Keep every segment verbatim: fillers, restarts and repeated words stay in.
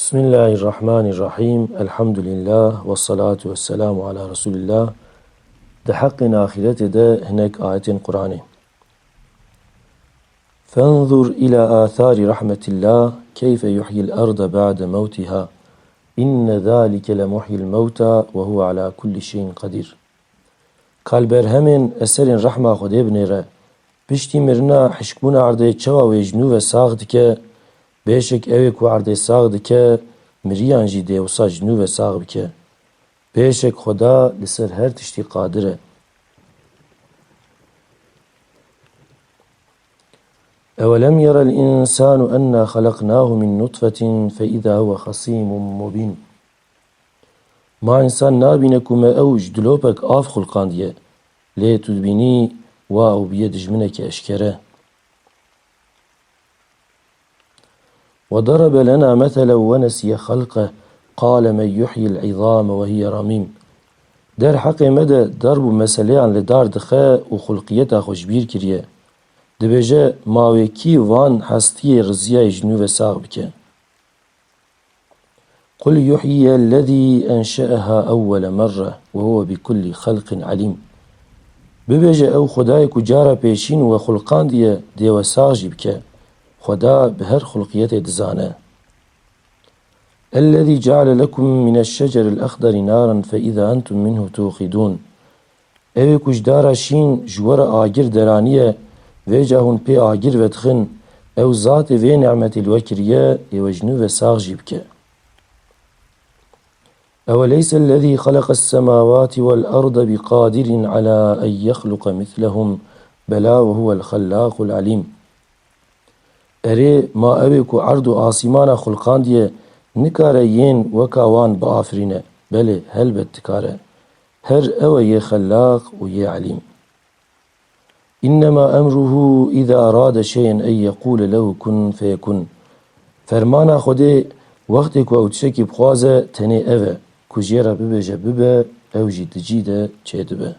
Bismillahirrahmanirrahim. Elhamdülillah ve salatu ve selamu ala Resulillah. Di heqên axîretê de hinek ayetên Qur'anê. Fenzur ila athari rahmetillah, keyfe yuhyil arda ba'de mevtiha, inne zalike le muhyil mevta ve huve ala kulli şeyin kadir. Ka li berhemên eserên rehma Xwedê binêre. Piştî mirina hişkbûna erdê çawa wê ji nû ve sax dike, bêşek ew ê ku erdê sax dike, miriyan jî dê wisa ji nû ve sax bike. Bêşek Xweda li ser her tiştî qadir e. Ewelem yerel însanu enna xeleqnahu min nutfetin fe îza huve xesîmun mubîn. Ma însan nabîne ku me ew ji dilopek av xulqandiye, lê tu dibînî wa ew bûye dijminekî eşkere. Ve derabe lena meselen ve nesiye xelqeh, qale men yuhyil îzame ve hiye ramîm. Der heqê me de darb û meseleyan li dar dixe û xulqiyeta xwe ji bîr kiriye. Dibêje, ma wê kî van hestiyê riziyayê ji nû ve sax bike? Qul yuhyiyellezî enşe'eha ewwele merre ve huve bi kulli xelqin alîm. Bibêje, ew Xwedayê ku cara pêşîn we xulqandiye, dê we sax jî bike. Xweda bi her xulqiyetê dizane. Ellezî ceale lekum mineşşeceril exderi naren fe îza entum minhu tuqidûn. Ew ê ku ji dara şîn ji we re agir deraniye, vêca hûn pê agir vedixin, ew zatê vê nimetê li we kiriye, ê we ji nû ve sax jî bike. Eweleyse lezî xeleqes semawati wel arde bi qadirin ala en yexluqe mislehum, bela ve huvel xellaqul alîm. Erê, ma ew ê ku erd û asîmana xulqandiye, nikare yên weka wan biafirîne? Belê, helbet dikare. Her ew e yê xellaq û yê elîm. Înnema emruhu îza erade şeyen en yeqûle lehu kun feyekun. Fermana Xwedê, wextê ku ew tiştekî bixwaze, tenê ev e, ku jê re bibêje bibe, ew jî di cî de çêdibe.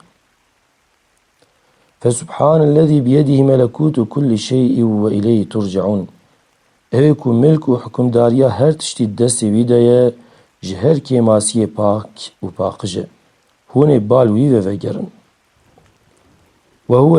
Fesubhanellezî biyedihî melekûtu kullî şey'in ve ileyhî turce'ûn. Ew ê ku milk û hukimdariya her tiştî di destê wî de ye, ji her kêmasiyê pak û paqij e. Hûn ê bal wî ve vegerin. Ve huwe